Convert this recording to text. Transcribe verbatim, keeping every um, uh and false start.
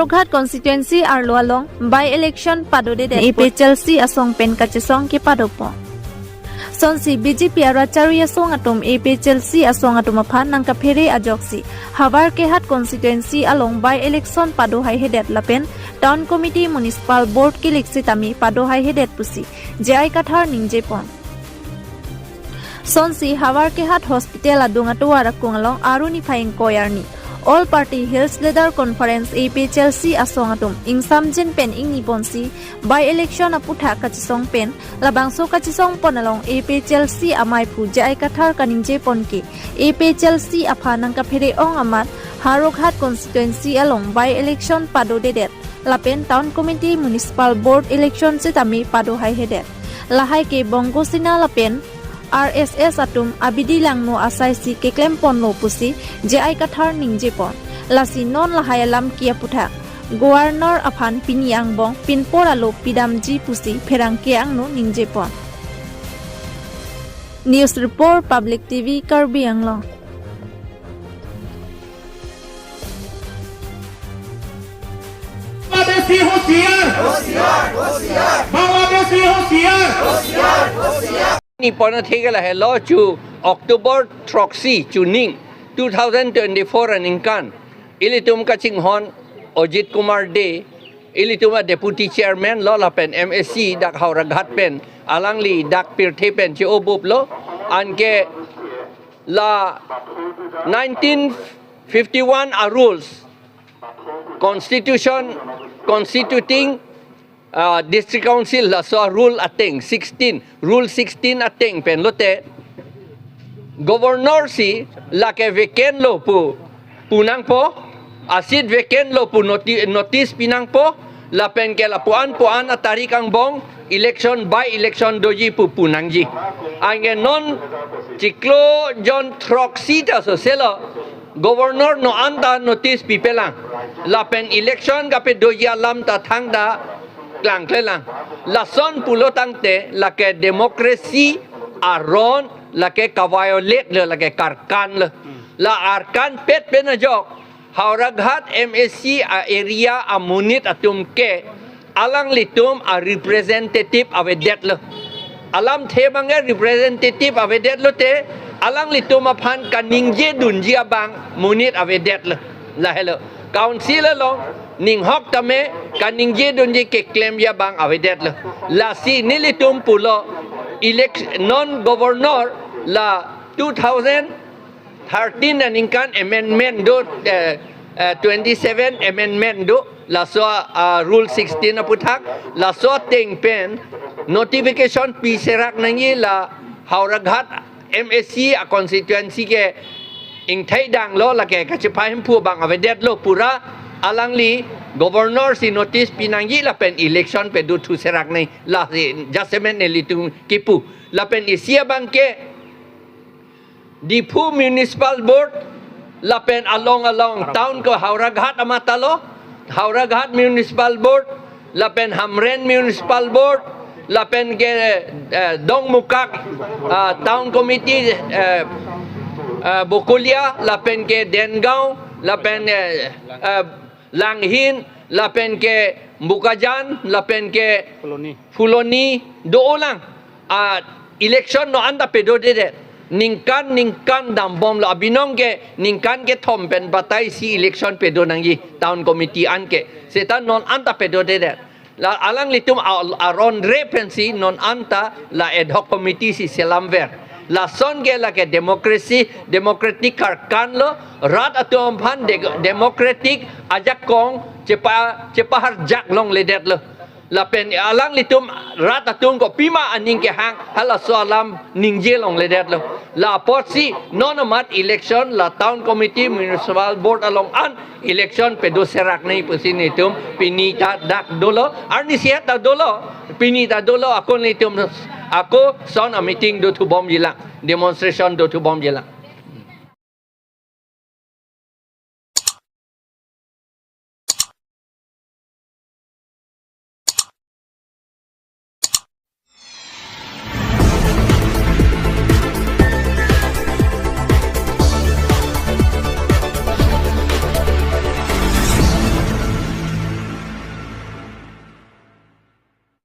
Howraghat constituency arlo along by-election padodedet APHLC asong pen kachesong kepadopon. Sonsi BJP arat chari asong atum APHLC asong atum aphan nangkaphere ajoksi Howraghat constituency along by-election pado haihedet lapen Town Committee Municipal Board kilik sitame pado haihedet pusi J I Kathar ningjepon. Sonsi Howraghat Hospital adung atovar akung along Aru niphai ingkoi arni All Party Hills Leader Conference APHLC asong atum ingsamjin pen ingniponsi by-election aputhak kachesong pen labangso kachesongpon along APHLC amaiphu J I Kathar kaningjepon ke APHLC aphan nangkaphere ong amat Howraghat constituency along by-election padodedet lapen Town Committee Municipal Board election sitame pado haihedet. Lahai ke Bongo Sena lapen R S S atum abidi langno asaisi keklemponlo pusi J I Kathar ningjepon. Lasi non lahai alam ki aputhak Governor aphan pini angbong pinpor alo pidamji pusi pherangke angno ningjepon. News Report, Public T V, Karbi Anglong. Bangladeshi Hoshiyar, बांग्लादेशी Hoshiyar. Ni pon atheke lahelo chu October throksi chuning two thousand twenty-four aningkan ilitum kachinghon Ajit Kumar Dey, ilitum a Deputy Chairman lo lapen M A C dak Howraghat pen, alangli dak pirthe pen che-obuplo, anke la nineteen fifty-one a rules, constitution, constituting, uh, district council laso a rule ateng sixteen, rule sixteen ateng pen lote, governor si lake vacant lo pu punangpo, a seat vacant lo pu noti-, notice pinangpo, lapen ke lapuan puan atarik angbong election by election doji pu punangji. Anke non chiklo jon throksi ta soselo governor non anta notice pipelang. Lapen election kapedoji alam ta thangta klangklelang. Lason pulo tangte lake democracy aron lake ka-violate lo, lake karkan lo. La arkan pet pen ajok Howraghat M A C a area amonit atum ke alanglitum a representative avedetlo. Alamthe abangke representative avedetlo te, alanglitum aphan kaningje dunji abang monit avedetlo. Lahelo. Council along ninghok tame kaningje dunji keklemji abang avedetlo. Lasi nelitum pulo elect-, non governor la two thousand thirteen aningkan amendment do, eh, eh, twenty-seven amendment do, laso, ah, rule sixteen aputhak, laso ateng pen notification piserak nangji, la Howraghat M A C a constituency ke ingthai danglo, lake kachepahemphu abang avedetlo, pura alangli governor si notice pinangji lapen election pedothuserak nangji, lasi jasemet nelitum kipu. Lapen isi abangke Diphu Municipal Board lapen along along town ko Howraghat amatalo, Howraghat Municipal Board lapen Hamren Municipal Board lapen ke, eh, Dongmukak, ah, Town Committee, eh, eh, Bokolia lapen ke Dengaon lapen, eh, eh, Langhin lapen ke Bokajan lapen ke Phuloni. Phuloni do-olang. Ah, election non anta pedodedet. Ningkan ningkan dambomlo, abinong ke ningkan kethom pen batai si election pedo nangji town committee anke. Seta non anta pedodedet. La alanglitum a-, aron re pensi non anta la ad hoc committee si selamver. Lason ke lake democracy, democratic karkan lo, rat atum aphan de-, democratic ajakong chepa-, chepaharjak longledetlo. Lapen alanglitum rat atum kopima aning kehang halaso alam ningje longledetlo. La apotsi non amat election la town committee municipal board along an election pedoserak nangji pusi nelitum pini ta dak dolo, arnisi ta dolo, pini ta dolo, ako nelitum ako son a meeting dothubomjilang, demonstration dothubomjilang.